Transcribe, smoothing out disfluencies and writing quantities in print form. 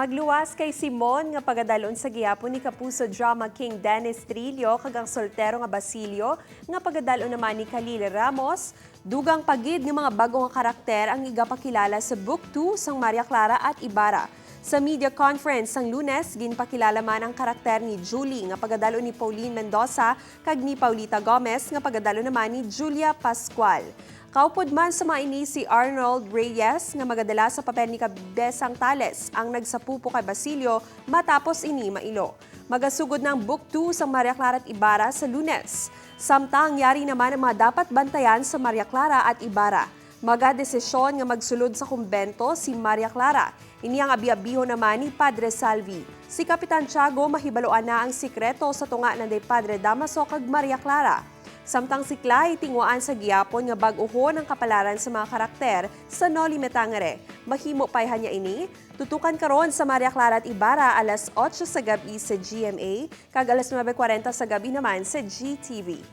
Magluwas kay Simon nga pagadalon sa gihapon ni Kapuso drama king Dennis Trillo kag ang soltero nga Basilio nga pagadalon naman ni Khalil Ramos, dugang pa gid nga mga bago nga karakter ang igapakilala sa Book 2 sang Maria Clara at Ibarra. Sa media conference sang Lunes, ginpakilala man ang karakter ni Julie nga pagadalo ni Pauline Mendoza kag ni Paulita Gomez nga pagadalo naman ni Julia Pascual. Kaupod man sa mga ini si Arnold Reyes nga magadala sa papel ni Kabesang Tales ang nagsapupo kay Basilio matapos ini mailo. Magasugod ng Book 2 sa Maria Clara at Ibarra sa Lunes. Samtang yari naman ang mga dapat bantayan sa Maria Clara at Ibarra. Magadesisyon nga magsulod sa kumbento si Maria Clara. Ini ang abi-abiho naman ni Padre Salvi. Si Kapitan Tiago mahibaluan na ang sikreto sa tunga ng day Padre Damaso kag Maria Clara. Samtang si Clay tinguhaan sa gihapon nga bag-uhon ang kapalaran sa mga karakter sa Noli Me Tangere. Mahimo pa niya ini. Tutukan karon sa Maria Clara at Ibarra alas 8 sa gabi sa GMA kag alas 9:40 sa gabi naman sa GTV.